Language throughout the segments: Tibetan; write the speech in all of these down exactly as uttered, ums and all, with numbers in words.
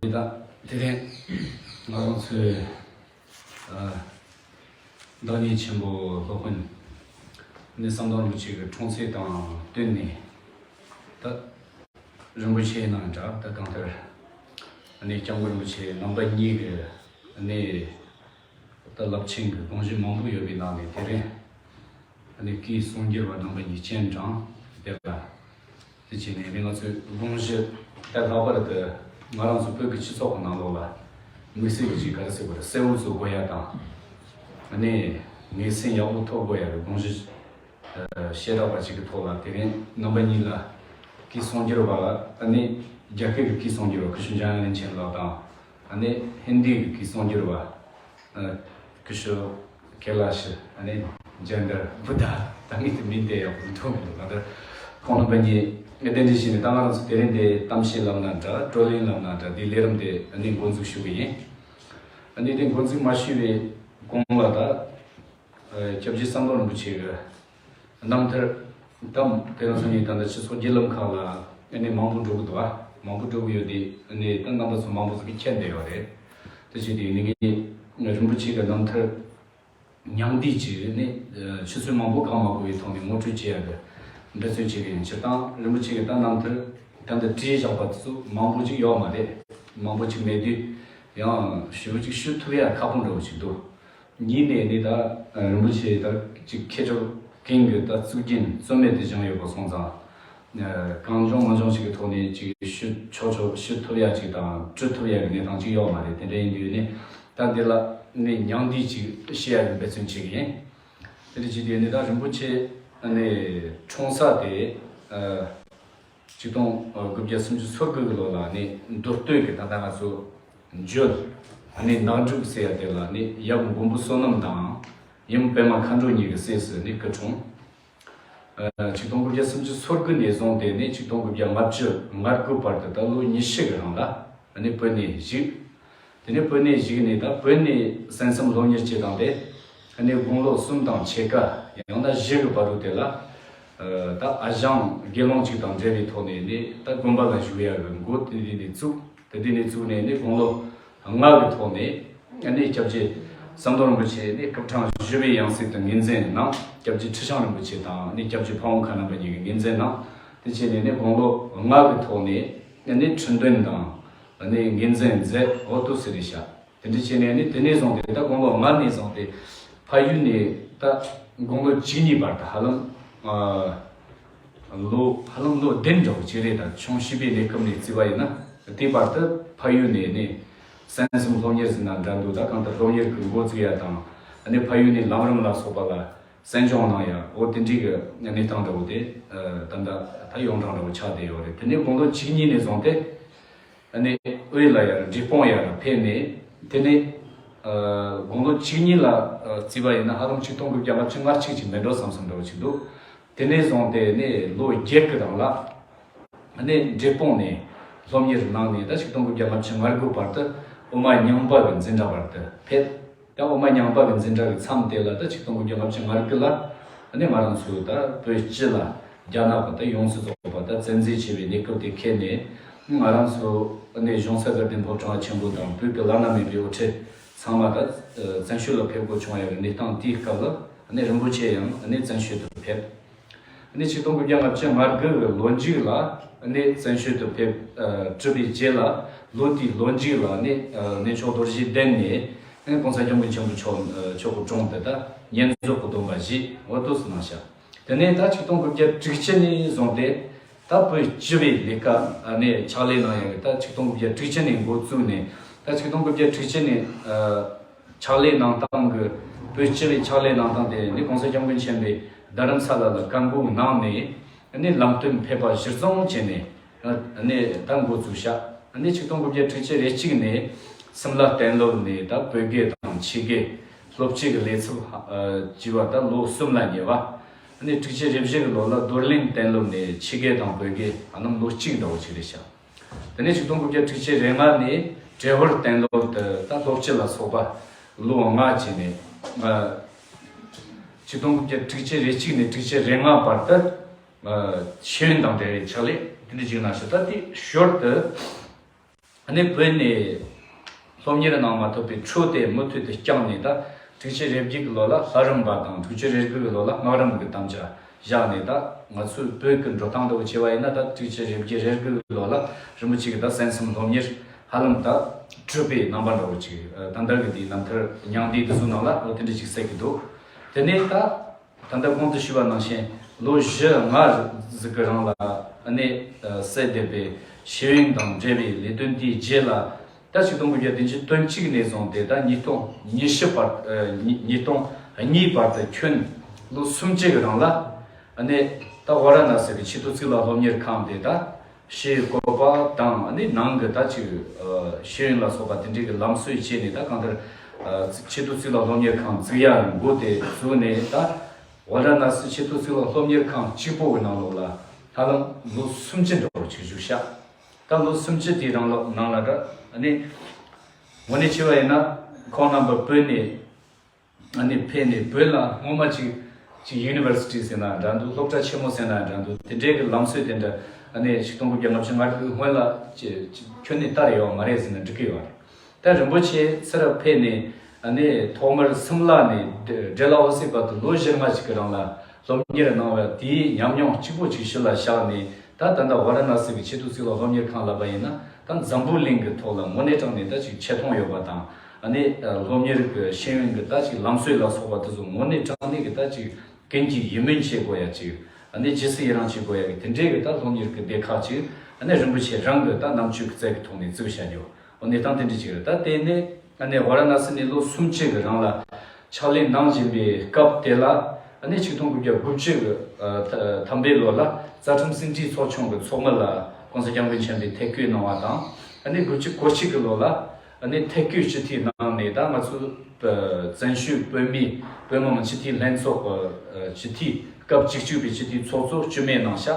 ད་དེ་རིང་ང་རང་ཚོའི་ཨ་བདག་ཉིད་ཆེན་པོ་སློབ་དཔོན་ནི་ཟམ་གདོང་རིན་པོ་ཆེ་གི་འཁྲུངས་ཚེས་དང་བསྟུན་ནས། ད་རིན་པོ་ཆེ་ནང་འདྲ། ད་གང་ལྟར་ནི་སྐྱབས་མགོན་རིན་པོ་ཆེ་རྣམ་པ་གཉིས་ཀྱི་ནི་ད་རླབས་ཆེན་གྱི་དགོངས་གཞི་མང་པོ་ཡོད་པའི་ནང་ནས། དེ་རིང་ཨ་ནི་སྐུའི་གསུང་སྒྱུར་བ་རྣམ་པ་གཉིས་སྤྱན་དྲངས། དེ་ལ་དེ་བྱས་ནས་ནི་ང་ཚོའི་དགོངས་གཞི་ད་ལྷག་པར་དུ་ང་རང་ཚོ་བོད་ཀྱི་སྤྱི་ཚོགས་ཀྱི་ནང་ལོགས་ལ་དམིགས་བསལ་གྱི་ཅིག་ག་རེ་ཟེར་དགོས་རེད། གསལ་བོ་བཟོ་དགོས་ཡ་དང་། ཨ་ནི་ངེས་སེམས་ཡག་པོ་ཐོབ་དགོས་ཡ་གི་དགོངས་གཞི་ཨ་བཤད་གྲྭ་པ་ཅིག་གི་ཐོག་ལ། དེ་རིང་རྣམ་པ་གཉིས་ལ་སྐུའི་གསུང་སྒྱུར་བ། ཨ་ནི་རྒྱ་སྐད་ཀྱི་སྐུའི་གསུང་སྒྱུར་བ་སྐུ་ཞབས་འཇམ་དབྱངས་རིན་ཆེན་ལགས་དང་། ཨ་ནི་ཧིན་དི་གི་སྐུའི་གསུང་སྒྱུར་བ་ཨ་སྐུ་ཞབས་ཁེ་ལ་ཤི། ཨ་ནི་ཇན་དར་བུ་དྷ། ད་ངས་དེ་མིང་དེ་ཡག་པོ་མཐོང་མི་འདུག་ད་ལྟ་ཁོང་རྣམ་པ་གཉིས་གདན་འདྲེན་བྱས་ནས། ད་ང་རང་ཚོ་དེ་རིང་འདི་གཏམ་བཤད་ལབ་ན་འདྲ། བགྲོ་གླེང་ལབ་ན་འདྲ། འདིའི་ལས་རིམ་དེ་ཨ་ནི་འགོ་འཛུགས་ཞུ་གི་ཡིན། ཨ་ནི་དེ་འགོ་འཛུགས་མ་ཞུས་པའི་གོང་ལ་ད་ཨ་སྐྱབས་རྗེ་ཟམ་གདོང་རིན་པོ་ཆེ་གི་རྣམ་ཐར་དང་། དེ་རིང་སང་ཉིན་ད་ལྟ་སྤྱི་ཚོགས་བརྒྱུད་ལམ་ཁག་ལ་ཨ་ནི་མང་པོ་འགྲོ་གི་འདུག་ཨ། མང་པོ་འགྲོ་གི་ཡོད་དེ། ཨ་ནི་ད་རྣམ་པ་ཚོ་མང་པོ་ཟིག་གིས་མཁྱེན་བསྡད་ཡོད་རེད། དེ་བྱས་ཏེ་ནི་ངས་རིན་པོ་ཆེ་གི་རྣམ་ཐར་ཉུང་བསྡུས་ཅིག་ནི་ཨ་ཆུ་ཚོད་མང་པོ་གང་མ་འགོར་བའི་ཐོག་ནས་ངོ་སྤྲོད་བྱེད་ཡ་གི་འབད་བརྩོན་བྱེད་ཀྱི་ཡིན། སྤྱིར་བཏང་རིན་པོ་ཆེ་གི་ད་རྣམ་ཐར་ད་ལྟ་བྲིས་བཞག་པ་དེ་ཚོ་མང་པོ་ཅིག་ཡོད་མ་རེད། མང་པོ་ཅིག་མེད་དུས་ཡང་ཞེ་པོ་ཅིག་ཞུ་ཐུབ་ཡ་ཁག་པོ་འདྲ་བོ་ཅིག་འདུག་གཉིས་ནས་ནི་ད་རིན་པོ་ཆེ་ད་ཅིག་མཁས་གྲུབ་ཀུན་གྱི་ད་གཙུག་རྒྱན་རྩོད་མེད་དུ་བཞེངས་ཡོད་པ་སོང་ཙང་། གང་བྱུང་མང་བྱུང་ཞིག་གི་ཐོག་ནས་ཅིག་ཞུ་ཆོག་ཆོག་ཞུ་ཐུབ་ཡ་ཅིག་དང་སྤྲོད་ཐུབ་ཡ་གི་གནས་སྟངས་ཅིག་ཡོད་མ་རེད། དེ་འདྲ་ཡིན་དུས་ནི་ད་འདི་ལ་ནི་ཉུང་བསྡུས་ཅིག་བཤད་ཡ་གི་འབད་བརྩོན་བྱེད་ཀྱི་ཡིན། དེ་འདྲ་བྱེད་དུས་ནི་ད་རིན་པོ་ཆེ་ནི་འཁྲུངས་ས་དེ་ཨ་ཆིག་སྟོང་དགུ་བརྒྱ་སུམ་ཅུ་སོ་དགུ་གི་ལོ་ལ་ནི་མདོ་སྟོད་ཀྱི་ད་ལྟ་ང་ཚོ་འཇོལ་ནི་ནག་འབྲུག་ཟེར་ཡ་དེ་ལ་ནི་ཡབ་མགོན་པོ་བསོད་ནམས་དང་ཡུམ་པད་མ་མཁའ་འགྲོ་གཉིས་ཀྱི་སྲས་སུ་ནི་སྐུ་འཁྲུངས། ཨ་ཆིག་སྟོང་དགུ་བརྒྱ་སུམ་ཅུ་སོ་དགུ་ནས་བཟུང་སྟེ་ནི་ཆིག་སྟོང་དགུ་བརྒྱ་ལྔ་བཅུ་ང་དགུ་བར་དུ་ད་ལོ་ཉི་ཤུ་གི་རིང་ལ་ནི་བོད་ནས་བཞུགས། དེ་ནས་བོད་ནས་བཞུགས་ནས་ད་བོད་ནས་གསན་བསམ་སློབ་གཉེར་བྱེད་སྟངས་དེ་ཨ་ནི་དགུང་ལོ་གསུམ་དང་ཕྱེད་ཀ་ཡང་ན་བཞི་གི་བར་དུ་དེ་ལ་ཨ་ད་ཨ་ཞང་དགེ་སློང་ཅིག་དང་འབྲེལ་བའི་ཐོག་ནས་ནི་ད་དགོན་པ་ལ་བཞུགས་ཡ་གི་འགོ་དེ་དུས་ནས་བཙུགས། དེ་དུས་ནས་བཙུགས་ནས་ནི་དགུང་ལོ་ལྔ་གི་ཐོག་ནས་ཨ་ནི་སྐྱབས་རྗེ་ཟམ་གདོང་རིན་པོ་ཆེ་ནི་སྐུ་ཕྲེང་བཞི་པའི་ཡང་སྲིད་དུ་ངོས་འཛིན་གནང་། སྐྱབས་རྗེ་ཁྲི་བྱང་རིན་པོ་ཆེ་དང་ནི་སྐྱབས་རྗེ་ཕ་བོང་ཁ་རྣམ་པ་གཉིས་ཀྱིས་ངོས་འཛིན་གནང་། དེ་བྱས་ནས་ནི་དགུང་ལོ་ལྔ་གི་ཐོག་ནས་ཨ་ནི་ཁྲི་འདོན་དང་ནི་ངོས་འཛིན་མཛད། འོ་དེ་ཟེར་རེད་ཤག་དེ་འདྲ་བྱས་ནས་ནི་དེ་ནས་བཟུང་སྟེ་ད་དགུང་ལོ་ལྔ་ནས་བཟུང་སྟེ་ཕ་ཡུལ་ནས་ད་དགུང་ལོ་བཅུ་གཉིས་བར་དུ་ཧ་ལམ་ཨ་ལོ་ཧ་ལམ་ལོ་བདུན་འདྲ་བོ་ཅིག་རེད། ད་ཆུང་བྱིས་པའི་གནས་སྐབས་ནས་བརྩིས་པ་ཡིན་ན། དེའི་བར་དུ་ཕ་ཡུལ་ནས་ནི་གསན་བསམ་སློབ་གཉེར་ཟེར་ན་འདྲ་འདུག་ད་གང་ལྟར་སློབ་གཉེར་གྱི་འགོ་བཙུགས་ཡ་དང་ཨ་ནི་ཕ་ཡུལ་ནས་ལམ་རིམ་ལ་སོགས་པ་ལ་གསན་སྦྱོང་གནང་ཡ། འོ་དེ་འདྲའི་གི་གནས་སྟངས་འདྲ་བོ་དེ་ཨ་ད་ད་ད་ཡོངས་གྲགས་འདྲ་བོ་ཆགས་བསྡད་ཡོད་རེད། དེ་ནས་དགུང་ལོ་བཅུ་གཉིས་ནས་བཟུང་སྟེ་ཨ་ནི་དབུས་ལ་ཡར་འབྲས་སྤུངས་ཡར་ཕེབས་ནས། དེ་ནས་ཨ་དགུང་ལོ་བཅུ་གཉིས་ལ་ཨ་བརྩིས་པ་ཡིན་ན་ཧ་ལམ་ཆིག་སྟོང་དགུ་བརྒྱ་ལྔ་བཅུ་ང་གཅིག་ཅིག་མིན་འགྲོ་བསམ་བསམ་འདྲ་བོ་ཅིག་འདུག་དེ་ནས་བཟུང་སྟེ་ནི་ལོ་བརྒྱད་ཀྱི་རིང་ལ་ཨ་ནི་འབྲས་སྤུངས་ནས་སློབ་གཉེར་གནང་ནས། ད་ཆིག་སྟོང་དགུ་བརྒྱ་ལྔ་བཅུ་ང་དགུ་བར་དུ་དབུ་མ་རྙིང་པ་གི་འཛིན་གྲྭ་བར་དུ་ཕེབས། ད་དབུ་མ་རྙིང་པ་གི་འཛིན་གྲྭ་གི་མཚམས་དེ་ལ་ད་ཆིག་སྟོང་དགུ་བརྒྱ་ལྔ་བཅུ་ང་དགུ་ལ་ཨ་ནི་ང་རང་ཚོ་ད་བོད་སྤྱི་ལ་རྒྱ་ནག་པ་ད་ཡོངས་སུ་རྫོགས་པ་ད་བཙན་འཛུལ་བྱས་པའི་གནས་སྐབས་དེ་འཁེལ་ནས། ང་རང་ཚོ་ཨ་ནི་གཞུང་ས་དགའ་ལྡན་ཕོ་བྲང་ཆེན་པོ་དང་བོད་ཀྱི་བླ་ན་མེད་པའི་དབུ་ཁྲིད་ཚང་མ་ད་བཙན་བྱོལ་ལ་ཕེབས་དགོས་བྱུང་ཡ་གི་གནས་སྟངས་དེའི་སྐབས་ལ་ཨ་ནི་རིན་པོ་ཆེ་ཡང་ཨ་ནི་བཙན་བྱོལ་དུ་ཕེབས། ཨ་ནི་ཆིག་སྟོང་དགུ་བརྒྱ་ལྔ་བཅུ་ང་དགུ་གི་ལོ་མཇུག་ལ་ཨ་ནི་བཙན་བྱོལ་དུ་ཕེབས། ཨ་གྲུབ་པའི་རྗེས་ལ་ལོ་དེའི་ལོ་མཇུག་ལ་ཨ་ནི་ཨ་གནས་མཆོག་རྡོ་རྗེ་གདན་ནས་ཨ་ནི་གོང་ས་སྐྱབས་མགོན་ཆེན་པོ་མཆོག་ཨ་མཆོག་གི་དྲུང་དུ་ད་བསྙེན་རྫོགས་ཀྱི་སྡོམ་པ་བཞེས། འོ་དེ་ཚོ་གནང་ཤག་དེ་ནས་ད་ཆིག་སྟོང་དགུ་བརྒྱ་དྲུག་ཅུ་ནས་བཟུང་སྟེ་ད་བོད་སྤྱི་པའི་ལས་ཀ་ཨ་ནི་ཕྱག་ལས་གནང་ཡ་གི་ད་ཆིག་སྟོང་དགུ་བརྒྱ་དྲུག་ཅུ་ནས་འགོ་བཙུགས་ནས། ད་ཆིག་སྟོང་དགུ་བརྒྱ་དྲུག་ཅུ་ནས་ཨ་ཕྱག་ལས་གནང་སྟངས་ཀྱི་བོད་སྤྱི་པའི་ཕྱག་ལས་གནང་སྟངས་དེ་ནི་གོང་ས་སྐྱབས་མགོན་ཆེན་པོས་རྡ་རམ་ས་ལ་ལ་བཀའ་འགུགས་གནང་ནས་ནི་ལམ་སྟོན་ཕེབས་པ་གཞིར་བཟུང་བྱས་ནས་ནི་ད་འགོ་བཙུགས་ཤག་ནི་ཆིག་སྟོང་དགུ་བརྒྱ་དྲུག་ཅུ་རེ་གཅིག་ནས་སིམ་ལ་གཏན་སློབ་ནས་ད་བོད་དགེ་དང་ཕྱི་དགེ་སློབ་སྤྱི་གི་ལས་ཚབ་ཨ་བྱས་པ་ད་ལོ་གསུམ་ལ་ཉེ་བ། ནི་དྲུག་ཅུ་རེ་བཞི་གི་ལོ་ལ་རྡོར་གླིང་གཏན་སློབ་ནས་ཕྱི་དགེ་དང་བོད་དགེ་ཧ་ལམ་ལོ་གཅིག་འདྲ་བོ་ཅིག་རེད་ཤག་དེ་ནས་ཆིག་སྟོང་དགུ་བརྒྱ་དྲུག་ཅུ་རེ་ལྔ་ནས་བྲེ་ཧོར་གཏན་སློབ་ཏུ་ད་སློབ་སྤྱི་ལ་སོགས་པ་ལོ་ལྔ་བྱས་ནས། ཨ་ཆིག་སྟོང་དགུ་བརྒྱ་དྲུག་ཅུ་རེ་གཅིག་ནས་དྲུག་ཅུ་རེ་ལྔ་བར་དུ་ཨ་ཤེས་ཡོན་དང་འབྲེལ་བའི་ཕྱག་ལས་དེ་འདྲ་ཅིག་གནང་ཤག་ད་དེའི་ཞོར་དུ་ ཨ་ནི་བོད་ནས་སློབ་གཉེར་གནང་མ་ཐུབ་པའི་ཁྲོད་དེ་མུ་མཐུད་དུ་བསྐྱངས་ནས། ད་དྲུག་ཅུ་རེ་བརྒྱད་ཀྱི་ལོ་ལ་ལྷ་རམས་པ་དང་། དྲུག་ཅུ་རེ་དགུ་གི་ལོ་ལ་སྔགས་རམས་ཀྱི་དམ་བཅའ་བཞག་ནས། ད་ང་ཚོའི་བོད་ཀྱི་འགྲོ་སྟངས་འདྲ་བོ་བྱས་པ་ཡིན་ན། ད་དྲུག་ཅུ་རེ་བརྒྱད་རེ་དགུ་གི་ལོ་ལ་རིན་པོ་ཆེ་གིས་ད་གསན་བསམ་སློབ་གཉེར་ཧ་ལམ་ད་གྲུབ་པའི་རྣམ་པ་འདྲ་བོ་ཅིག་ད་ལྟ་གི་དེའི་རྣམ་ཐར་མྱང་འདས་དེ་ཚོའི་ནང་ལ་འོ་དེ་འདྲ་ཅིག་གསལ་གྱི་འདུག་དེ་ནས་ད། ད་ལྟ་གོང་དུ་ཞུས་པ་ནང་བཞིན་ལོ་བཞི་ལྔ་ཟིག་གི་རིང་ལ་ཨ་ནི་ཨ་གསལ་འདེབས་པའི་ཤེས་ཡོན་དང་འབྲེལ་བའི་ལས་དོན་དེའི་རྗེས་ལ། ད་ཆིག་སྟོང་དགུ་བརྒྱ་བདུན་ཅུ་དོན་གཅིག་ནས་བཟུང་སྟེ་ད་ཉིས་སྟོང་ཉི་ཤུ་བར། ཨ་ཉིས་ཉིས་སྟོང་གཉིས་བར་དུ་ཁྱོན་ལོ་སུམ་ཅུ་གི་རིང་ལ། ཨ་ནི་ད་ཝཱ་ར་ཎ་སི་གི་ཆེས་མཐོའི་གཙུག་ལག་སློབ་གཉེར་ཁང་དེ་ད། ཞེས་བཀོད་པ་དང་། ཨ་ནི་ནང་གི་ད་ཅིག་ཨ་ཤེས་ཡོན་ལ་སོགས་པ་དེ་འདྲའི་གི་ལམ་སྲོལ་བྱས་ནས། ད་གང་ལྟར་ཨ་ཆེས་མཐོའི་གཙུག་ལག་སློབ་གཉེར་ཁང་བཙུགས་ཡ་འགོ་དེ་བཙུགས་ནས། ད་ཝཱ་ར་ཎ་སི་ཆེས་མཐོའི་གཙུག་ལག་སློབ་གཉེར་ཁང་གཅིག་པོ་གི་ནང་ལོགས་ལ་ཧ་ལམ་ལོ་སུམ་ཅུ་འདྲ་བོ་ཅིག་བཞུགས་ཤག་ད་ལོ་སུམ་ཅུ་དེའི་རིང་ལོགས་ནང་ལ་ད། ཨ་ནི་དངོས་གནས་བྱས་པ་ཡིན་ན་ཁོང་རྣམ་པ་བོད་ནས། ཨ་ནི་ཕེབས་ནས་བོད་ལ་སྔོན་མ་ཅིག་ཅིག་ཡུ་ནི་ཝར་སི་ཊི་ཟེར་ན་འདྲ་འདུག་སློབ་གྲྭ་ཆེན་མོ་ཟེར་ན་འདྲ་འདུག་དེ་འདྲའི་གི་ལམ་སྲོལ་དེ་འདྲ། ཨ་ནི་ཆིག་སྟོང་དགུ་བརྒྱ་ལྔ་བཅུ་ང་དགུ་སྔོན་ལ་ཅི་ཅི་ཁྱོན་ནས་དར་ཡོད་མ་རེད་ཟེར་ན་འགྲིག་གི་ཡོད་རེད། ད་རིན་པོ་ཆེ་ཚུར་ཕེབས་ནས། ཨ་ནི་ཐོག་མར་སིམ་ལ་ནས་ཌལ་ཧོ་སི་བར་དུ་ལོ་བཞི་ལྔ་ཅིག་གི་རིང་ལ་སློབ་གཉེར་གནང་བ་དེའི་ཉམས་མྱོང་གཅིག་པོ་ཅིག་གཞི་ལ་བཞག་ནས། ད་ད་ལྟ་ཝཱ་ར་ཎ་སི་གི་ཆེས་མཐོའི་གཙུག་ལག་སློབ་གཉེར་ཁང་ལབ་པ་ཡིན་ན། ད་འཛམ་བུ་གླིང་གི་ཐོག་ལ་དངོས་གནས་དྲང་གནས་ད་ཅིག་ཆེ་མཐོང་ཡོད་པ་དང་། ཨ་ནི་ཨ་སློབ་གཉེར་གྱི་ཤེས་ཡོན་གྱི་ད་ཅིག་ལམ་སྲོལ་ལ་སོགས་པ་དེ་ཚོ་དངོས་གནས་དྲང་གནས་ཀྱི་ད་ཅིག་ཀུན་གྱིས་ཡིད་སྨོན་བྱེད་དགོས་ཡ་ཅིག་ཨ་ནི་རྗེས་སུ་ཡི་རང་བྱེད་དགོས་ཡ་གི་དེ་འདྲའི་གི་ད་སློབ་གཉེར་གྱི་སྡེ་ཁག་ཅིག་ཨ་ནི་རིན་པོ་ཆེ་རང་གི་ད་རྣམ་དཔྱོད་ཀྱི་རྩལ་གྱི་ཐོག་ནས་བཙུགས་བཞག་རྒྱུ། འོ་གནས་སྟངས་དེ་འདྲ་ཅིག་རེད། ད་དེ་ནས་ཨ་ནི་ཝཱ་ར་ཎ་སི་ནས་ལོ་སུམ་ཅུ་གི་རིང་ལ་ཕྱག་ལས་གནང་བཞིན་པའི་སྐབས་དེ་ལ། ཨ་ནི་ཆིག་སྟོང་དགུ་བརྒྱ་དགུ་བཅུ་གི་ཨ་ཐ་ཐམ་པའི་ལོ་ལ་རྩ་ཁྲིམས་ཟིན་བྲིས་ཚོགས་ཆུང་གི་ཚོགས་མི་ལ་༸གོང་ས་༸སྐྱབས་མགོན་ཆེན་པོས་ཐད་བསྐོས་གནང་བ་དང་། ཨ་ནི་དགུ་བཅུ་གོ་གཅིག་གི་ལོ་ལ་ཨ་ནི་ཐད་བསྐོས་སྤྱི་འཐུས་གནང་ནས། ད་ང་ཚོའི་བཙན་བྱོལ་བོད་མིའི་བོད་མི་མང་སྤྱི་འཐུས་ལྷན་ཚོགས་ཀྱི་སྤྱི་འཐུས་སྐབས་བཅུ་གཅིག་པའི་སྤྱི་འཐུས་ཚོགས་གཙོ་མཆོད་མེ་གནང་ཤག་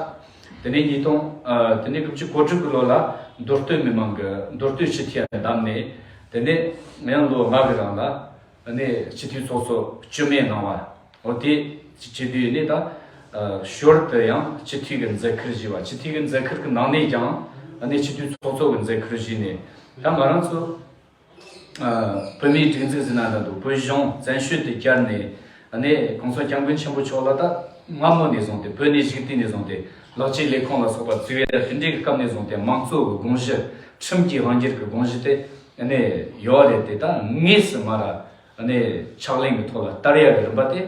དེ་ནས་ཉིས་སྟོང་། ཨ། དེ་ནས་དགུ་བཅུ་གོ་དྲུག་གི་ལོ་ལ་མདོ་སྟོད་མི་མང་གི་མདོ་སྟོད་སྤྱི་འཐུས་བདམས་ནས། དེ་ནས་ཡང་ལོ་ལྔ་གི་རིང་ལ་ཨ་ནི་སྤྱི་འཐུས་ཚོགས་གཙོ་མཆོད་མེ་གནང་བ། འོ་དེ་བྱེད་དུས་ནས་ད། ཨ། ཞོར་དུ་ཡང་སྤྱི་འཐུས་ཀྱི་མཛད་ཁུར་བཞེས་པ། སྤྱི་འཐུས་ཀྱི་མཛད་ཁུར་གྱི་ནང་ནས་ཀྱང་ཨ་ནི་སྤྱི་འཐུས་ཚོགས་གཙོ་གི་མཛད་ཁུར་བཞེས་ནས། ད་ང་རང་ཚོ། ཨ། བོད་མིའི་སྒྲིག་འཛུགས་ཟེར་ན་འདྲ་འདུག་བོད་གཞུང་བཙན་བྱོལ་དུ་བསྐྱར་ནས། ཨ་ནི་༸གོང་ས་༸སྐྱབས་མགོན་ཆེན་པོ་མཆོག་ལ་ད་སྔ་མོ་ནས་བཟུང་སྟེ། བོད་གནས་བཞུགས་དུས་ནས་བཟུང་སྟེ། ལེགས་བཅོས་ལས་ཁུངས་ལ་སོགས་པ་བཙུགས་ཡ་དེ་འདྲའི་གི་སྐབས་ནས་བཟུང་སྟེ། མང་གཙོ་གི་དགོངས་གཞི། ཁྲིམས་ཀྱི་དབང་སྒྱུར་གྱི་དགོངས་གཞི་དེ་ཨ་ནི་ཡོད་རེད་དེ། ད་དངོས་སུ་མ་ར་ཨ་ནི་ཕྱག་ལེན་གྱི་ཐོག་ལ་བསྟར་ཡ་གི་རིམ་པ་དེ།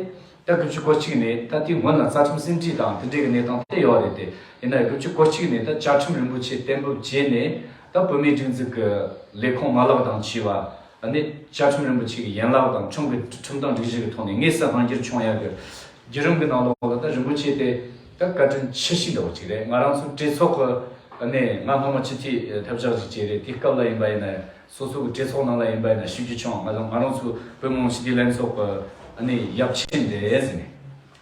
ད་དགུ་བཅུ་གོ་གཅིག་ནས་ད་དེའི་སྔོན་ལ་རྩ་ཁྲིམས་ཟིན་བྲིས་དང་དེ་འདྲའི་གི་གནས་སྟངས་དེ་ཡོད་རེད་དེ། ཡིན་ན་དགུ་བཅུ་གོ་གཅིག་ནས་ད་བཅའ་ཁྲིམས་རིན་པོ་ཆེ་གཏན་འབེབས་བྱས་ནས། ད་བོད་མིའི་སྒྲིག་འཛུགས་ཀྱི་ལས་ཁུངས་མ་ལག་དང་བཅས་པ། ཨ་ནི་བཅའ་ཁྲིམས་རིན་པོ་ཆེ་གི་ཡན་ལག་དང་ཁྲིམས་ཀྱི་ཁྲིམས་དང་སྒྲིག་གཞི་གི་ཐོག་ནས་དངོས་སུ་དབང་སྒྱུར་བྱུང་ཡག་གི་བརྒྱུད་རིམ་གྱི་ནང་ལོགས་ལ། ད་རིན་པོ་ཆེ་དེ་ད་བཀའ་དྲིན་ཆེ་ཤོས་འདྲ་བོ་ཅིག་རེད། ང་རང་ཚོའི་གྲོས་ཚོགས་ཀྱི། ཨ་ནི་ང་སྔོན་མ་སྤྱི་འཐུས་ཐབས་ཆག་ཅིག་བྱས་རེད། དེ་སྐབས་ལ་ཡིན་པ་ཡིན་ན། སོ་སོ་གི་གྲོས་ཚོགས་ནང་ལ་ཡིན་པ་ཡིན་ན་ཞུ་རྒྱུ་བྱུང་། ང་ཚོ་ང་རང་ཚོའི་བོད་མི་མང་སྤྱི་འཐུས་ལྷན་ཚོགས་ཀྱི་ཨ་ནི་ཡབ་ཆེན་རེད་ཟེར་ནས།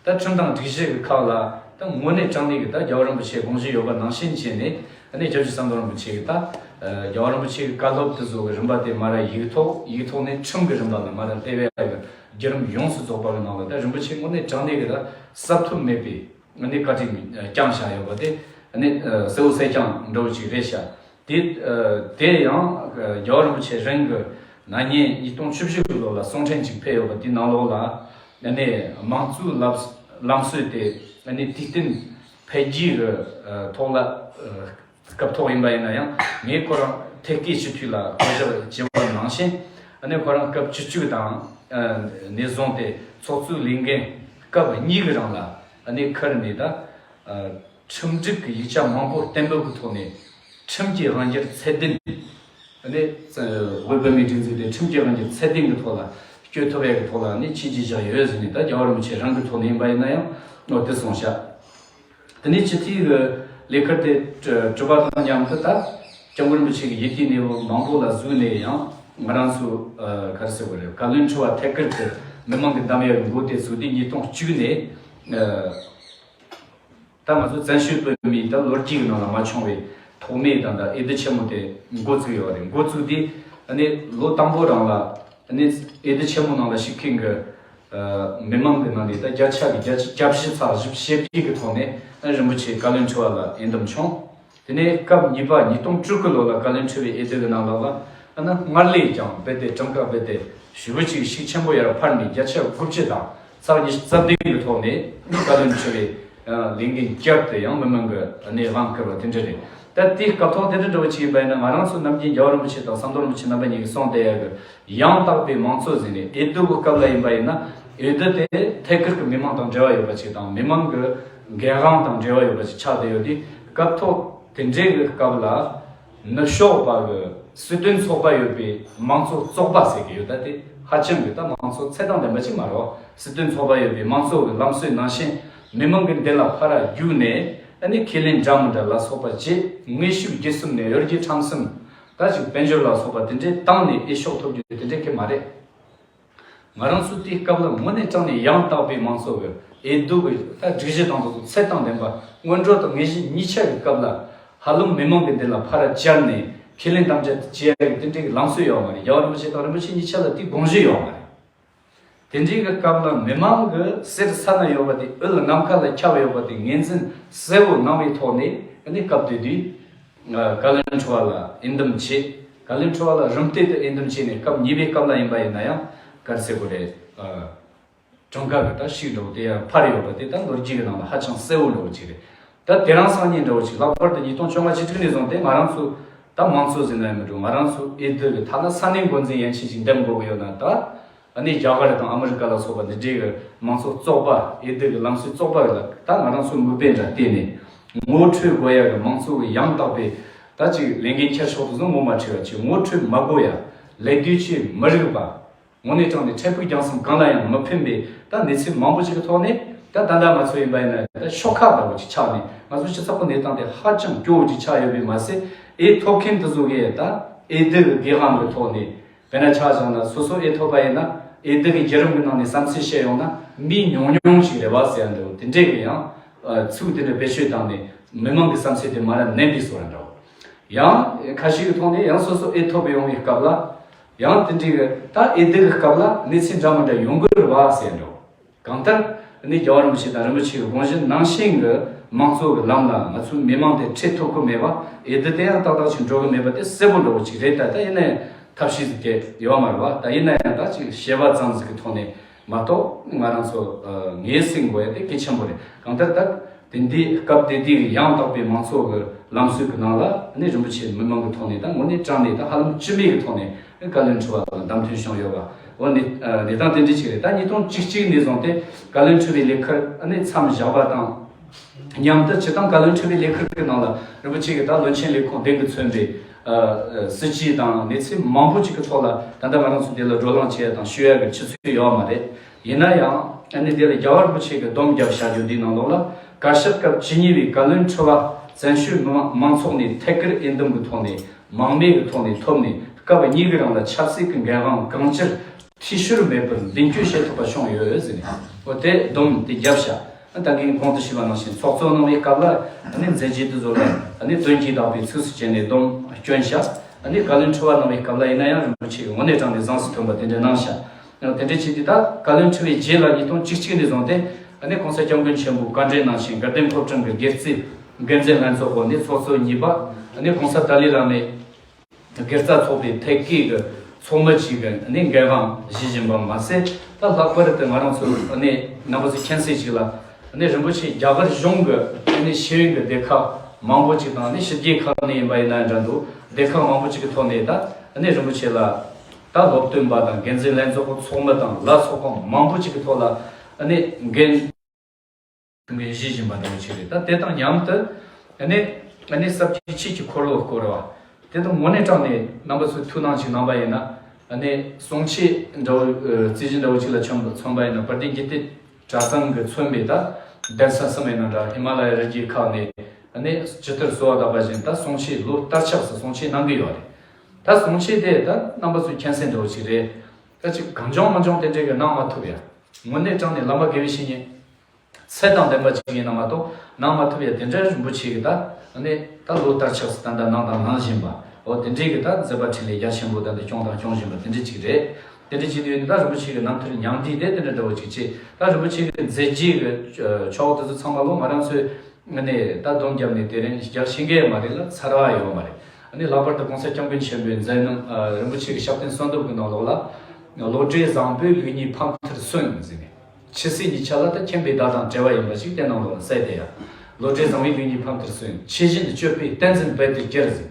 ད་ཁྲིམས་དང་སྒྲིག་གཞི་གི་ཁག་ལ་ད་དངོས་གནས་དྲང་གནས་ཀྱི་ད་རྒྱལ་བ་རིན་པོ་ཆེའི་དགོངས་གཞི་ཡོད་པ་ནང་བཞིན་བྱས་ནས། ཨ་ནི་སྐྱབས་རྗེ་ཟམ་གདོང་རིན་པོ་ཆེ་གི་ད། ཨ། རྒྱལ་བ་རིན་པོ་ཆེ་གི་བཀའ་སློབ་དེ་ཚོ་གི་རིམ་པ་དེ་མ་ར་ཡིག་ཐོག་ཡིག་ཐོག་ནས་ཁྲིམས་ཀྱི་རིམ་པ་ལ་མ་ར་སླེབས་ཡ་གི་བརྒྱུད་རིམ་ཡོངས་སུ་རྫོགས་པ་གི་ནང་ལ། ད་རིན་པོ་ཆེ་དངོས་གནས་དྲང་གནས་ཀྱི་ད་གསབ་ཐུབ་མེད་པའི་ཨ་ནི་བཀའ་དྲིན་བསྐྱངས་བཞག་ཡོད་པ་དེ་ཨ་ནི་གསལ་བོ་གསལ་རྐྱང་འདྲ་བོ་ཅིག་རེད་ཤག་དེ། ཨ། དེ་ཡང་རྒྱལ་བ་རིན་པོ་ཆེ་རང་གི་ན་ནིང་ཉིས་སྟོང་བཅུ་བཞི་གི་ལོ་ལ་གསུང་འཕྲིན་ཅིག་ཕེབས་ཡོད་པ་དེའི་ནང་ལོགས་ལ། ཨ་ནི་མང་གཙོའི་ལམ་ལམ་སྲོལ་དེ་ཨ་ནི་དུས་བསྟུན་འཕེལ་རྒྱས་ཀྱི་ཐོག་ལ། ཨ། སྐབས་ཐོག་ཡིན་པ་ཡིན་ན་ཡང་། ངས་ཁོ་རང་ཐད་ཀའི་སྤྱི་འཐུས་ལ་བསྐོ་གཞག་བྱས་པ་ནང་བཞིན། ཨ་ནི་ཁོ་རང་སྐབས་བཅུ་གཅིག་དང་ནས་བཟུང་སྟེ་ཚོགས་གཙོའི་ལས་འགན་སྐབས་གཉིས་ཀྱི་རིང་ལ་ཨ་ནི་འཁུར་ནས། ད་ཁྲིམས་སྒྲིག་གི་ཡིག་ཆ་མང་པོ་གཏན་འབེབས་ཀྱི་ཐོག་ནས་ཁྲིམས་ཀྱི་དབང་སྒྱུར་ཚད་ལྡན། ཨ་ནི་བོད་པའི་མིའི་སྒྲིག་འཛུགས་དེ་ཁྲིམས་ཀྱི་དབང་སྒྱུར་ཚད་ལྡན་གྱི་ཐོག་ལ་བསྐྱོད་ཐུབ་ཡག་གི་ཐོག་ལ་ཨ་ནི་བྱས་རྗེས་བཞག་ཡོད་ཟེར་ནས། ད་རྒྱལ་བ་རིན་པོ་ཆེ་རང་གི་ཐོག་ནས་ཡིན་པ་ཡིན་ན་ཡང་ནོར་དེ་གསུངས་ཤག་དེ་ནས་སྤྱི་འཐུས་ཀྱི་ལས་ཁུར་དེ་གྲུབ་པ་དང་མཉམ་དུ། ད་༸སྐྱབས་མགོན་རིན་པོ་ཆེ་གི་ཡིད་བརྟན་གནས་བབ་མང་པོ་ལ་གཟིགས་ནས། ཡང་ང་རང་ཚོ། ཨ། ག་རེ་ཟེར་དགོས་རེད། བཀའ་བློན་ཁྲི་པ་ཐད་ཀར་དུ་མི་མང་གིས་འདེམས་ཡག་གི་འགོ་དེ་བཙུགས་ཏེ་ཉིས་སྟོང་བཅུ་ནས། ཨ། ད་ང་ཚོ་བཙན་བྱོལ་བོད་མིའི་ད་ལོ་རྒྱུས་ཀྱི་ནང་ལ་མ་བྱུང་བའི་ཐོག་མའི་ད་ད་འོས་བསྡུ་ཆེན་མོ་དེ་འགོ་བཙུགས་ཡོད་རེད། འགོ་བཙུགས་དུས་ཨ་ནི་ལོ་དང་པོ་རང་ལ་ཨ་ནི་འོས་བསྡུ་ཆེན་མོ་ནང་ལ་ཞུགས་མཁན་གྱི། ཨ། མི་མང་གི་ནང་ནས་ད་བརྒྱ་ཆ་གི་བརྒྱ་ཆ་གྱ་བཞི་ཚེག་བཞི་བཅུ་ཞེ་བརྒྱད་ཀྱི་ཐོག་ནས་ཨ་རིན་པོ་ཆེ་བཀའ་བློན་ཁྲི་པ་ལ་འོས་འདེམས་བྱུང་། དེ་ནས་སྐབས་གཉིས་པ་ཉིས་སྟོང་དྲུག་གི་ལོ་ལ་བཀའ་བློན་ཁྲི་པའི་འོས་བསྡུ་གི་ནང་ལོགས་ལ་ཨ་ནི་སྔར་ལས་ཀྱང་རྦད་དེ་གྲངས་ཀ་རྦད་དེ་ཞེ་པོ་ཅིག་ཤུགས་ཆེན་པོ་ཡར་འཕར་ནས་བརྒྱ་ཆ་དགུ་བཅུ་དང་ཚེག་ཉི་ཤུ་རྩ་བདུན་གྱི་ཐོག་ནས་བཀའ་བློན་ཁྲི་པའི་ལས་འགན་བསྐྱར་དུ་ཡང་མི་མང་གི་གནས་དབང་བསྐུར་བ་དེ་འདྲ་རེད། ད་དེའི་སྐབས་ཐོག་དེ་འདྲ་འདྲ་བོ་ཅིག་ཡིན་པ་ཡིན་ན། ང་རང་ཚོ་ནམ་རྒྱུན་རྒྱལ་བ་རིན་པོ་ཆེ་དང་ཟམ་གདོང་རིན་པོ་ཆེ་རྣམ་པ་གཉིས་ཀྱིས་གསུངས་བསྡད་ཡག་གི་ཡང་དག་པའི་མང་གཙོ་ཟེར་ནས། འོས་བསྡུ་གི་སྐབས་ལ་ཡིན་པ་ཡིན་ན། འོས་བསྡུ་དེ་ཐད་ཀར་གྱི་མི་མང་དང་འབྲེལ་བ་ཡོད་པ་ཅིག་དང་། མི་མང་གི་འགན་དབང་དང་འབྲེལ་བ་ཡོད་པ་ཅིག་ཆགས་བསྡད་ཡོད་དུས། སྐབས་ཐོག་དེ་འདྲའི་གི་སྐབས་ལ་ནུབ་ཕྱོགས་པ་གི་སྲིད་དོན་ཚོགས་པ་ཡོད་པའི་མང་གཙོ་བཙོག་པ་ཟེར་གི་ཡོད། ད་དེ་ཧ་ཅང་གི་ད་མང་གཙོ་ཚད་དང་ལྡན་པ་ཅིག་མ་རེད། སྲིད་དོན་ཚོགས་པ་ཡོད་པའི་མང་གཙོ་གི་ལམ་སྲོལ་ནང་བཞིན་མི་མང་གི་མདུན་ལ་ཕར་རྒྱུགས་ནས། ཨ་ནི་ཁས་ལེན་འདྲ་མི་འདྲ་ལ་སོགས་པ་བྱས། དངོས་ཤུགས་བརྒྱུད་གསུམ་ནས་གཡོ་སྒྱུ་ཁྲམ་གསུམ། ད་ཅིག་དཔལ་འབྱོར་ལ་སོགས་པ་དེ་འདྲའི་བཏང་ནས་འོས་ཤོག་ཐོབ་རྒྱུ་དེ་འདྲའི་གི་མ་རེད། ང་རང་ཚོ་དེའི་སྐབས་ལ་དངོས་གནས་དྲང་ནས་ཡང་དག་པའི་མང་གཙོ་གི་འོས་བསྡུ་གི་ད་སྒྲིག་གཞི་དང་དེ་ཚོ་ཚད་དང་ལྡན་པ། སྔོན་འགྲོ་དང་དངོས་གཞི་གཉིས་ཆ་གི་སྐབས་ལ་ཧ་ལམ་མི་མང་གི་མདུན་ལ་ཕར་བཅར་ནས་ཁས་ལེན་དམ་བཅའ་བྱེད་ཡག་གི་དེ་འདྲའི་གི་ལམ་སྲོལ་ཡོད་མ་རེད། རྒྱལ་བ་རིན་པོ་ཆེ་དང་རིན་པོ་ཆེ་གཉིས་ཆ་ལ་དེའི་དགོངས་གཞི་ཡོད་མ་རེད། དེ་འདྲའི་གི་སྐབས་ལ་མི་མང་གི་གསེར་ས་ན་ཡོད་པ་དེ། འོད་ནམ་མཁའ་ལ་ཁྱབ་ཡོད་པ་དེ་ངོས་འཛིན་གསལ་བོ་གནང་བའི་ཐོག་ནས། ཨ་ནི་སྐབས་དེ་དུས་བཀའ་བློན་ཁྲི་པ་ལ་འོས་འདེམས་བྱས། བཀའ་བློན་ཁྲི་པ་ལ་རིམ་བསྟུད་དུ་འོས་འདེམས་བྱས་ནས། སྐབས་གཉིས་པའི་སྐབས་ལ་ཡིན་པ་ཡིན་ན་ཡང་ག་རེ་ཟེར་དགོས་རེད། གྲངས་ཀ་གི་ད་ཤུགས་འདྲ་བོ་དེ་ཡང་འཕར་ཡོད་པ་དེ་ད་ལོ་རྒྱུས་ཀྱི་ནང་ལ་ཧ་ཅང་གསལ་བོ་འདྲ་བོ་ཅིག་རེད། ད་དེ་རིང་སང་ཉིན་འདྲ་བོ་ཅིག། ལྷག་པར་དུ་ཉིས་སྟོང་བཅོ་ལྔ་བཅུ་དྲུག་ནས་བཟུང་སྟེ་ང་རང་ཚོ་ད་མང་གཙོ་ཟེར་ན་ཡང་མི་འགྲོ། ང་རང་ཚོ་འོས་བསྡུ་གི་ཐད་ལ་ས་གནས་འགོ་འཛིན་ཡན་ཆད་ཅིག་འདེམས་དགོས་ཀྱི་ཡོད་ན། ད་ཨ་ནི་རྒྱ་གར་དང་ཨ་མི་རི་ཀ་ལ་སོགས་པ་འདི་འདྲའི་གི་མང་གཙོ་བཙོག་པ། འོས་བསྡུ་གི་ལམ་སྲོལ་བཙོག་པ་ལ་ད་ང་རང་ཚོ་མིག་དཔེ་འདྲ་བལྟས་ནས། ངོ་འཕྲོད་དགོས་ཡ་གི་མང་གཙོ་གི་ཡང་དག་པའི་ད་ཅིག་ལས་འགན་འཁྱེར་ཕྱོགས་དེ་ཚོ་ངོ་མ་འཕྲོད་ཡ་ཅིག། ངོ་འཕྲོད་མ་དགོས་ཡ། ལས་དོན་ཆེད་མི་རིགས་པ། དངོས་གནས་དྲང་ནས་འཕྲལ་ཕུགས་རྒྱང་གསུམ་གང་ལ་ཡང་མི་ཕན་པའི་ད་གནས་ཚུལ་མང་པོ་ཞིག་གི་ཐོག་ནས། ད་ད་ལྟ་ང་ཚོ་ཡིན་པ་ཡིན་ན་ད་ཤོག་ཁག་ལྟ་བུ་ཅིག་ཆགས་ནས། ང་ཚོ་སྤྱི་ཚོགས་ཀྱི་གནས་སྟངས་དེ་ཧ་ཅང་སྐྱོ་བོ་ཅིག་ཆགས་ཡོད་པས་མ་ཟད། འོས་ཐོབ་མཁན་དེ་ཚོ་གིས་ད་འོས་བསྡུ་གི་འགན་དབང་གི་ཐོག་ནས། དཔེར་ན་ཆ་བཞག་ན་སོ་སོ་འོས་ཐོབ་པ་ཡིན་ན། འོས་བསྡུ་གི་བརྒྱུད་རིམ་གྱི་ནང་ནས་བསམ་ཚུལ་བཤད་ཡོང་ན་མི་ཉུང་ཉུང་ཞིག་རེད་བ་ཟེར་ཡ་འདྲ་བོ། དེ་འདྲས་ཀྱི་ཡང་ཚིག་དེ་འདྲ་བེད་སྤྱོད་བཏང་ནས་མི་མང་གི་བསམ་ཚུལ་དེ་མར་ནན་པའི་བཟོ་འདྲ་བོ། ཡང་ཁ་ཤས་ཀྱི་ཐོག་ནས་ཡང་སོ་སོ་འོས་ཐོབ་ཡོང་བའི་སྐབས་ལ། ཡང་དེ་འདྲའི་གི་ད་འོས་བསྡུ་གི་སྐབས་ལ་གནས་ཚུལ་འདྲ་མི་འདྲ་ཡོང་གི་རེད་བ་ཟེར་འགྲོ། གང་ལྟར་ནི་རྒྱལ་བ་རིན་པོ་ཆེ་དང་རིན་པོ་ཆེ་གི་དགོངས་གཞི་ནང་བཞིན་གྱི་མང་གཙོ་གི་ལམ་ལ་ང་ཚོའི་མི་མང་དེ་ཁྲིད་ཐུབ་ཀྱི་མེད་པ། འོས་བསྡུ་དེ་ཡང་ཏག་ཏག་ཅིག་འགྲོ་གི་མེད་པ་དེ་གསལ་པོ་འདྲ་བོ་ཅིག་རེད། ད་ད་ཡིན་ན་ཡང་ཐབས་ཤེས་ཟིག་དེ་ཡོད་མ་རེད་བ། ད་ཡིན་ན་ཡང་ད་ཅིག་བཤད་པ་ཙམ་ཟིག་གི་ཐོག་ནས་མ་གཏོགས། ང་རང་ཚོ་ངོས་ཟིན་དགོས་ཡ་དེ་གལ་ཆེན་པོ་རེད། གང་ལྟར་ད། དེ་འདི་སྐབས་དེ་དུས་ཀྱི་ཡང་དག་པའི་མང་གཙོ་གི་ལམ་སྲོལ་གྱི་ནང་ལ་ནི་རིན་པོ་ཆེ་མི་མང་གི་ཐོག་ནས་ད་དངོས་གནས་དྲང་ནས་ད་ཧ་ལམ་སྤྱི་མོས་ཀྱི་ཐོག་ནས་བཀའ་བློན་ཁྲི་པ་ལ་བདམས་ཐོན་བྱུང་ཡོད་པ། འོ་ནི་གནས་སྟངས་དེ་འདྲ་ཅིག་རེད། ད་ཉིས་སྟོང་བཅུ་གཅིག་ནས་བཟུང་སྟེ་བཀའ་བློན་ཁྲི་པའི་ལས་ཁུར་ནི་མཚམས་བཞག་པ་དང་མཉམ་དུ། སྤྱིར་བཏང་བཀའ་བློན་ཁྲི་པའི་ལས་ཁུར་གྱི་ནང་ལ་རིན་པོ་ཆེ་གི་ད་བློན་ཆེན་ལས་ཁུངས་གདན་གྱིས་མཚོན་པའི་སྲིད་ཇུས་དང་གནས་ཚུལ་མང་པོ་ཅིག་གི་ཐོག་ལ་ད་ལྟ་ང་རང་ཚོ་འདི་ལ་བགྲོ་གླེང་བྱེད་ཡ་དང་ཞུ་ཡ་གི་ཆུ་ཚོད་ཡོད་མ་རེད། ཡིན་ན་ཡང་ཨ་ནི་དེ་ལ་རྒྱལ་བ་རིན་པོ་ཆེ་གིས་སྡོམ་བརྒྱབ་བཞག་རྒྱུ་འདིའི་ནང་ལོགས་ལ། བཀའ་ཤག་སྐབས་བཅུ་གཉིས་པའི་བཀའ་བློན་ཁྲི་པ་བཙན་བྱོལ་མི་དམངས་མང་ཚོགས་ནས་ཐད་ཀར་འོས་འདེམས་ཀྱི་ཐོག་ནས་མང་མོས་ཀྱི་ཐོག་ནས་ཐོབ་ནས། སྐབས་གཉིས་ཀྱི་རིང་ལ་ཆབ་སྲིད་ཀྱི་འགན་དབང་གང་ཅིར་འཐུས་ཤོར་མེད་པར་མདུན་སྐྱོད་བྱེད་ཐུབ་པ་བྱུང་ཡོད་ཟེར་ནས། འོ་དེ་སྡོམ་དེ་བརྒྱབ་བཞག། ད་གིན་གོང་དུ་ཞུས་པ་ནང་བཞིན་ཚོགས་གཙོ་གནང་བའི་སྐབས་ལ་ཨ་ནི་མཛད་རྗེས་དེ་ཚོ་ལ་ཨ་ནི་དོན་གྱིས་དག་པའི་ཚིགས་སུ་བཅད་ནས་སྡོམ་བསྐྱོན་བཞག། ཨ་ནི་བཀའ་བློན་ཁྲི་པ་གནང་བའི་སྐབས་ལ་ཡིན་ན་ཡང་རིན་པོ་ཆེ་གིས་དངོས་གནས་དྲང་ནས་གཟེངས་སུ་ཐོན་པ་དེ་འདྲ་གནང་བཞག། ཡང་དེ་འདྲ་བྱས་ཏེ་ད་བཀའ་བློན་ཁྲི་པའི་རྗེས་ལ་ཉིས་སྟོང་བཅུ་གཅིག་ནས་བཟུང་སྟེ་ཨ་ནི་༸གོང་ས་༸སྐྱབས་མགོན་ཆེན་པོའི་བཀའ་འབྲེལ་ནང་བཞིན་དགའ་ལྡན་ཕོ་བྲང་གི་སྒེར་རྩེ་འགན་འཛིན་ལྷན་ཚོགས་འོག་ནས་ཚོགས་གཙོ་གཉིས་པ། ཨ་ནི་༸གོང་ས་ཏཱ་ལའི་བླ་མའི་དགེ་རྩ་ཚོགས་པའི་ཐད་ཀའི་གི་ཚོགས་མི་གཅིག་གི་ཨ་ནི་འགན་དབང་བཞེས་བཞིན་པ་མ་ཟད། ད་ལྷག་པར་དུ་ང་རང་ཚོ་ཨ་ནི་རྣམ་པ་ཚོ་མཁྱེན་གསལ་ཞིག་ལ། ཨ་ནི་རིན་པོ་ཆེ་རྒྱ་གར་གཞུང་གི་ཨ་ནི་ཤེས་ཡོན་གྱི་སྡེ་ཁག་མང་པོ་ཅིག་དང་། ཨ་ནི་ཕྱི་རྒྱལ་ཁག་ནས་ཡིན་པ་ཡིན་ན་འདྲ་འདུག། སྡེ་ཁག་མང་པོ་ཅིག་གི་ཐོག་ནས་ད་ཨ་ནི་རིན་པོ་ཆེ་ལ་ད་སློབ་སྟོན་པ་དང་འགན་འཛིན་ལྷན་ཚོགས་ཀྱི་ཚོགས་མི་དང་ལ་སོགས་པ་མང་པོ་ཅིག་གི་ཐོག་ལ་ཨ་ནི་འགན་འགན་བཞེས་བཞིན་པ་འདྲ་བོ་ཅིག་རེད། ད་དེ་དང་མཉམ་དུ་ཨ་ནི་ཨ་ནི་ས་བཅད་གཅིག་གི་འཁོར་ལོ་སྐོར་བ་དེ་དང་དངོས་གནས་དྲང་ནས་རྣམ་པ་ཚོས་ཐུགས་སྣང་ཞིག་གནང་པ་ཡིན་ན། ཨ་ནི་གསུང་ཆོས་འདྲ་བོ་ཨ་རྩིས་གཞི་འདྲ་བོ་ཅིག་ལ་མཚོན་པ་མཚོན་པ་ཡིན་ན། དཔལ་ལྡན་རྒྱུད་སྟོད་གྲྭ་ཚང་གིས་མཚོན་པའི་ད་གདན་ས་གསུམ་ཡིན་ན་འདྲ། ཧི་མ་ལ་ཡའི་རི་རྒྱུད་ཁག་ནས་ཨ་ནི་ཇི་ལྟར་གསོལ་བ་བཏབ་པ་བཞིན་ད་གསུང་ཆོས་ལོ་བསྟར་ཆགས་སུ་གསུང་ཆོས་གནང་གི་ཡོད་རེད། ད་གསུང་ཆོས་དེ་ད་རྣམ་པ་ཚོས་མཁྱེན་གསལ་འདྲ་བོ་ཅིག་རེད། ད་ཅིག་གང་བྱུང་མང་བྱུང་དེ་འདྲའི་གི་གནང་མ་ཐུབ་ཡ། དངོས་གནས་དྲང་ནས་བླ་མ་དགེ་བའི་བཤེས་གཉེན་ཚད་དང་ལྡན་པ་ཅིག་ཡིན་ན་མ་གཏོགས་གནང་མ་ཐུབ་ཡ། དེ་འདྲ་རིན་པོ་ཆེ་གི་ད་ཨ་ནི་ད་ལོ་བསྟར་ཆགས་སུ་ད་ལྟ་གནང་དང་གནང་བཞིན་པ། འོ་དེ་འདྲའི་གི་ད་མཛད་པ་འཕྲིན་ལས་རྒྱ་ཆེན་པོ་ད་ལྟ་སྐྱོང་དང་སྐྱོང་བཞིན་པ་དེ་འདྲ་ཅིག་རེད། དེ་འདྲ་ཅིག་དུས་ད་རིན་པོ་ཆེ་གི་རྣམ་ཐར་མྱང་འདས་དེ་དེ་འདྲ་འདྲ་བོ་ཅིག་བྱས། ད་རིན་པོ་ཆེ་གི་མཛད་རྗེས་གི་ཕྱོགས་དེ་ཚོ་ཚང་མ་ལོ་ང་རང་ཚོའི་ ནས་ད་སྡོམ་བརྒྱབ་ནས་དེ་རིང་རྒྱག་ཤེས་ཀྱི་མ་རེད་ལ། ཚར་བ་ཡོད་མ་རེད། ཨ་ནི་ལྷག་པར་དུ་གོང་ས་སྐྱབས་མགོན་ཆེན་པོའི་མཛད་རྣམ། ཨ། རིན་པོ་ཆེ་གི་ཞབས་བརྟན་གསོལ་འདེབས་ཀྱི་ནང་ལོགས་ལ། བློ་གྲོས་བཟང་པོས་ལུགས་གཉིས་ཕ་མཐར་སོན་ཟེར་ནས། ཆོས་སྲིད་གཉིས་ཆར་ལ་ད་མཁྱེན་པའི་བརྡ་དང་བྲལ་བ་ཡིན་པ་ཞིག་དེ་ནང་ལོགས་ལ་གསལ་བསྡད་ཡ། བློ་གྲོས་བཟང་པོས་ལུགས་གཉིས་ཕ་མཐར་སོན། ཆོས་བཞིན་དུ་སྤྱོད་པས་བསྟན་འཛིན་རྦད་དེ་གྱུར་ཟེར།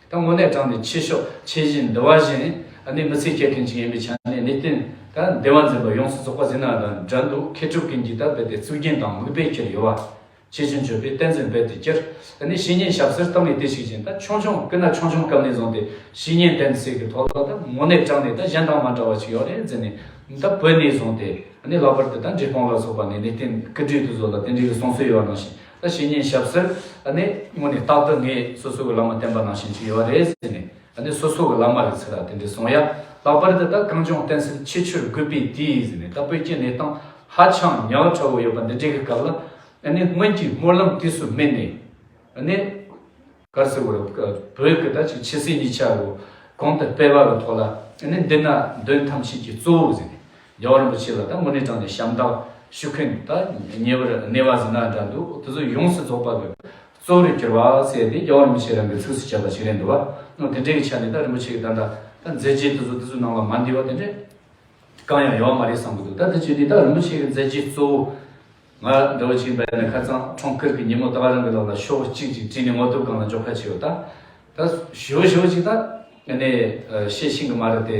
ད་དངོས་གནས་དྲང་ནས་ཆོས་ཕྱོགས་ཆོས་བཞིན་འདུལ་བ་བཞིན། ཨ་ནི་མི་ཚེ་སྐྱེལ་མཁན་ཅིག་ཡིན་པའི་ཆ་ནས། གནས་བརྟན་ད་འདུལ་བ་འཛིན་པ་ཡོངས་སུ་རྫོགས་པ་ཟེར་ན་འདྲ་འདུག་མཁས་གྲུབ་ཀུན་གྱི་ད་རྦད་དེ་གཙུག་རྒྱན་དང་མིག་དཔེ་གྱུར་ཡོད་པ། ཆོས་བཞིན་སྤྱོད་པས་བསྟན་འཛིན་རྦད་དེ་གྱུར། ཨ་ནི་བཤེས་གཉེན་ཞབས་སོར་བཏང་ནས་དེ་ཞིག་བཞིན། ད་ཆུང་ཆུང་སྐུ་ན་ཆུང་ཆུང་སྐབས་ནས་བཟུང་སྟེ་བཤེས་གཉེན་བསྟེན་ཚུལ་གྱི་ཐོག་ལ་ད་དངོས་གནས་དྲང་ནས་ད་གཞན་དང་མ་འདྲ་བ་ཞིག་ཡོད་རེད་ཟེར་ནས། ད་བོད་ནས་བཟུང་སྟེ། ཨ་ནི་ལྷག་པར་དུ་ད་འབྲས་སྤུངས་ལ་སོགས་པ་ནས་གནས་བརྟན་སྐུ་བགྲེས་དེ་ཚོ་ལ་དེ་འདྲའི་གསུང་སྲོལ་ཡོད་པ་ནང་བཞིན། ད་བཤེས་གཉེན་ཞབས་སོར་ཨ་ནི་དངོས་གནས་རྟག་ཏུ་ངས་སོ་སོ་གི་བླ་མ་བསྟེན་པ་ནང་བཞིན་ཅིག་ཡོད་རེད་ཟེར་ནས། ཨ་ནི་སོ་སོ་གི་བླ་མ་གི་ཚུལ་ལ་དེ་འདྲའི་གསུང་ཡ། ལྷག་པར་དུ་ད་གངས་ལྗོངས་བསྟན་སྲིད་ཆེས་ཆེར་རྒུད་པའི་དུས་ཟེར་ནས། ད་བོད་ཀྱི་གནས་སྟངས་ཧ་ཅང་ཉག་ཕྲ་བོ་ཡོད་པ་འདི་འདྲའི་གི་སྐབས་ལ། ཨ་ནི་སྔོན་གྱི་སྨོན་ལམ་དུས་སུ་སྨིན་ནས། ཨ་ནི་ག་རེ་ཟེར་དགོས་རེད། བོད་ཀྱི་ད་ཅིག་ཆོས་སྲིད་གཉིས་ཆར་གོང་དུ་སྤེལ་བ་གི་ཐོག་ལ། ཨ་ནི་འདི་ན་འདོན་ཐམས་ཅད་ཀྱི་གཙོ་བོ་ཟེར་ནས། རྒྱལ་བ་རིན་པོ་ཆེ་ལ་ད་དངོས་གནས་དྲང་ནས་ཞབས་འདེགས་ཞུ་མཁན། ད་ཉེ་བར་གནས་པ་ཟེར་ན་འདྲ་འདུག་དེ་ཚོ་ཡོངས་སུ་རྫོགས་པ་གི་གཙོ་བོར་གྱུར་པ་ཟེར་ཏེ། རྒྱལ་བ་རིན་པོ་ཆེ་རང་གི་ཚིགས་སུ་བཅད་པ་ཞིག་རེད་འདུག་བ། དེ་འདྲའི་གི་ཆ་ནས་ད་རིན་པོ་ཆེ་གི་ད་ལྟ་ད་མཛད་རྗེས་དེ་ཚོ་དེ་ཚོའི་ནང་ལ་མ་འདུས་པ་དེ་འདྲ་གང་ཡང་ཡོད་མ་རེད་བསམ་གི་འདུག་ད་དེ་བྱས་དུས་ད་རིན་པོ་ཆེ་གི་མཛད་རྗེས་གཙོ་བོ། ང་འདྲ་བོ་ཅིག་ཡིན་པ་ཡིན་ན། ཁ་སང་འཁྲུངས་སྐར་གྱི་ཉིན་མོ་ད་ག་རང་གི་ལག་ལ་ཤོག་གཅིག་ཅིག་བྲིས་ནས་ངོ་དེབ་སྒང་ལ་འཇོག་ཁ་བྱས་ཡོད། ད་ད་ཞུ་ཞུ་ཅིག་ད་ཨ་ནི་བཤད་ཤེས་གི་མ་རེད་དེ།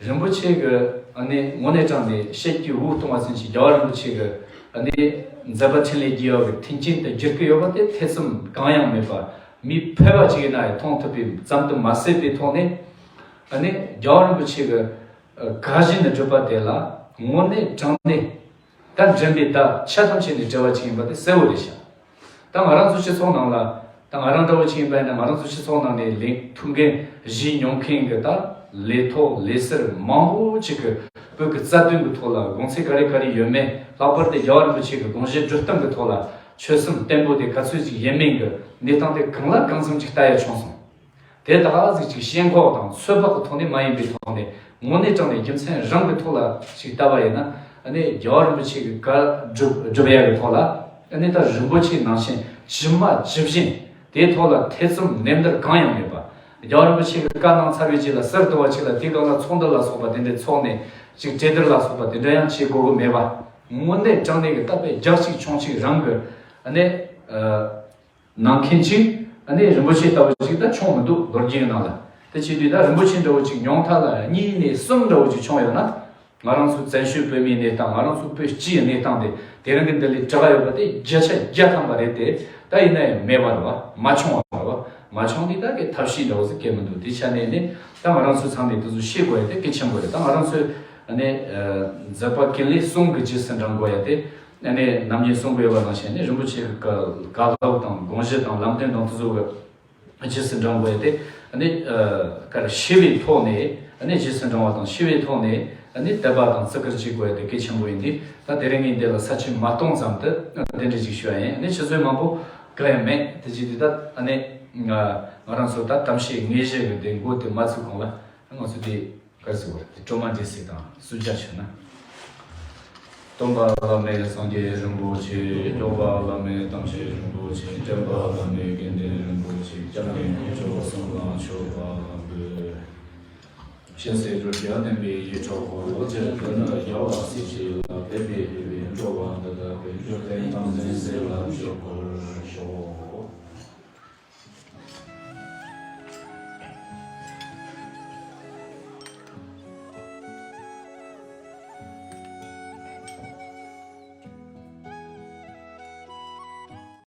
རིན་པོ་ཆེ་གི་ཨ་ནི་དངོས་གནས་དྲང་ནས་བཤད་རྒྱུ་དབུགས་གཏོང་བ་ཙམ་ཞིག་རྒྱལ་བ་རིན་པོ་ཆེ་གི་ཨ་ནི་མཛད་པ་འཕྲིན་ལས་རྒྱས་ཡོད་པའི་མཐུན་རྐྱེན་དེ་བསྒྱུར་གི་ཡོད་པ་དེ་ཐེ་ཚོམ་གང་ཡང་མེད་པ། མི་ཕལ་བ་ཅིག་ཡིན་ན་ཡང་མཐོང་ཐུབ་པའི་ཙམ་དུ་མ་ཟད་པའི་ཐོག་ནས། ཨ་ནི་རྒྱལ་བ་རིན་པོ་ཆེ་གི་ཨ་བཀའ་བཞིན་དུ་སྒྲུབ་པ་དེ་ལ་དངོས་གནས་དྲང་གནས་ད་འགྲན་པའི་ད་ཆ་ཐམས་ཅད་ནས་བྲལ་བ་ཅིག་ཡིན་པ་དེ་གསལ་བོ་རེད་ཤག་ད་ང་རང་ཚོ་སྤྱི་ཚོགས་ནང་ལ། ད་ང་རང་འདྲ་བོ་ཅིག་ཡིན་པ་ཡིན་ན། ང་རང་ཚོ་སྤྱི་ཚོགས་ནང་ནས་ལས་ཐུགས་འགན་བཞེས་མྱོང་མཁན་གྱི་ད་ལས་ཐོག་ལས་ཟུར་མང་པོ་ཅིག་གིས་བོད་ཀྱི་རྩ་དོན་གྱི་ཐོག་ལ་དགོངས་ཚུལ་ག་རེ་ག་རེ་ཡོད་མེད། ལྷག་པར་དུ་རྒྱལ་བ་རིན་པོ་ཆེ་གི་དགོངས་གཞི་སྒྲུབ་སྟངས་ཀྱི་ཐོག་ལ་ཆོད་སེམས་བརྟན་པོ་དེ་ག་ཚོད་ཅིག་ཡིན་མིན་གྱི་གནས་སྟངས་དེ་གང་ལ་གང་འཚམ་ཅིག་ལྟ་ཡ་བྱུང་སོང་། དེ་དག་ཅིག་ཅིག་ཞེན་ཁོག་དང་ཚོད་དཔག་གི་ཐོག་ནས་མ་ཡིན་པའི་ཐོག་ནས། དངོས་གནས་དྲང་ནས་རྒྱུ་མཚན་རང་གི་ཐོག་ལ་ཅིག་ལྟ་བ་ཡིན་ན། ཨ་ནི་རྒྱལ་བ་རིན་པོ་ཆེ་གི་བཀའ་སྒྲུབ་སྒྲུབ་ཡ་གི་ཐོག་ལ། ཨ་ནི་ད་རིན་པོ་ཆེ་ནང་བཞིན་ཇི་མ་ཇི་བཞིན་དེའི་ཐོག་ལ་ཐེ་ཚོམ་ནེམ་དར་གང་ཡང་མེད་པ། རྒྱལ་བ་རིན་པོ་ཆེ་གི་བཀའ་གནང་ཚར་བའི་རྗེས་ལ་ཟུར་དུ་བ་ཅིག་ལ་དེའི་སྒང་ལ་ཚོགས་འདུ་ལ་སོགས་པ་དེ་འདྲ་ཚོགས་ནས། ཅིག་གྲོས་བསྡུར་ལ་སོགས་པ་དེ་འདྲ་ཡང་བྱེད་དགོས་གི་མེད་པ། དངོས་གནས་དྲང་གནས་ཀྱི་ད་དཔེ་རྒྱག་གཅིག་མཆོང་གཅིག་རང་གི་ཨ་ནི་ཨ་ནང་མཁན་ཅིག་ཨ་ནི་རིན་པོ་ཆེ་ལྟ་བུ་ཅིག་ད་བྱུང་མི་འདུག་ལོ་རྒྱུས་ནང་ལ། དེ་བྱེད་དུས་ད་རིན་པོ་ཆེ་འདྲ་བོ་ཅིག་ཉུང་མཐའ་ལ་གཉིས་ནས་གསུམ་འདྲ་བོ་ཅིག་བྱུང་ཡོད་ན། ང་རང་ཚོ་བཙན་བྱོལ་བོད་མིའི་གནས་སྟངས། ང་རང་ཚོ་བོད་སྤྱིའི་གནས་སྟངས་དེ་དེ་རིང་གི་འདི་ལས་དྲག་ཡོད་པ་དེ་བརྒྱ་ཆ་བརྒྱ་ཐམ་པ་རེད་དེ། ད་ཡིན་ན་ཡང་མེད་པ་རེད་བ། མ་བྱུང་བ་རེད་བ། མ་བྱུང་དུས་ད་གི་ཐབས་ཤེས་འདྲ་བོ་ཟིག་གལ་མི་འདུག་དེ་ཆ་ནས་ནི་ད་ང་རང་ཚོའི་ཚང་མས་དེ་ཚོ་ཤེས་དགོས་ཡ་དེ་གལ་ཆེན་པོ་རེད། ད་ང་རང་ཚོའི་ཨ་ནི་མཛད་པ་འཕྲིན་ལས་གསུམ་གྱི་རྗེས་སུ་འབྲང་དགོས་ཡ་དེ། ཨ་ནི་ནམ་རྒྱུན་གསུང་གི་ཡོད་པ་ནང་བཞིན་ནི་རིན་པོ་ཆེ་གི་བཀའ་བཀའ་སློབ་དང་དགོངས་གཞི་དང་ལམ་སྟོན་དང་དེ་ཚོ་གི་རྗེས་སུ་འབྲང་དགོས་ཏེ། ཨ་ནི་ཨ་ག་རེ་ཤེས་པའི་ཐོག་ནས། ཨ་ནི་རྗེས་སུ་འབྲང་བ་དང་ཤེས་པའི་ཐོག་ནས། ཨ་ནི་དད་པ་དང་བརྩི་བཀུར་བྱེད་དགོས་ཏེ་གལ་ཆེན་པོ་ཡིན་ཏེ། ད་དེ་རིང་ངས་འདི་ལ་ས་བཅད་མ་སྟོང་ཙམ་དུ་དེ་འདྲ་ཅིག་ཞུ་བ་ཡིན། ཨ་ནི་ཆུ་ཚོད་མང་པོ་གང་ཡང་མེད། དེ་བྱེད་དུས་ད་ཨ་ནི་ང་ང་རང་ཚོ་ད་གཏམ་བཤད་དངོས་གཞི་གི་དེ་འགོ་དེ་མ་ཚུགས་གོང་ལ་ང་ཚོ་དེ། བཀའ་ཟུར་དེ་སྒྲོལ་མ་འདྲེ་སྲིད་དང་སུ་ཇ་ཆོད་ན། སྟོན་པ་བླ་མེད་སངས་རྒྱས་རིན་པོ་ཆེ། སྐྱོབ་པ་བླ་མེད་དམ་ཆོས་རིན་པོ་ཆེ། འདྲེན་པ་བླ་མེད་དགེ་འདུན་རིན་པོ་ཆེ། སྐྱབས་གནས་དཀོན་མཆོག་གསུམ་ལ་མཆོད་པ་འབུལ། ཞལ་ཟས་བཅུ་བརྒྱ་ལྡན་པའི་ཡིད་འཕྲོག་པ། ལོ་བརྒྱར་འདོད་ན་རྒྱལ་བ་སྲས་བཅས་ལ། དད་པས་ཕུལ་བའི་འགྲོ་བ་འདི་དག་པའི། འབྱོར་ལྡན་དམ་ལྡན་སྲས་ལ་མཆོད་པར་ཤོག།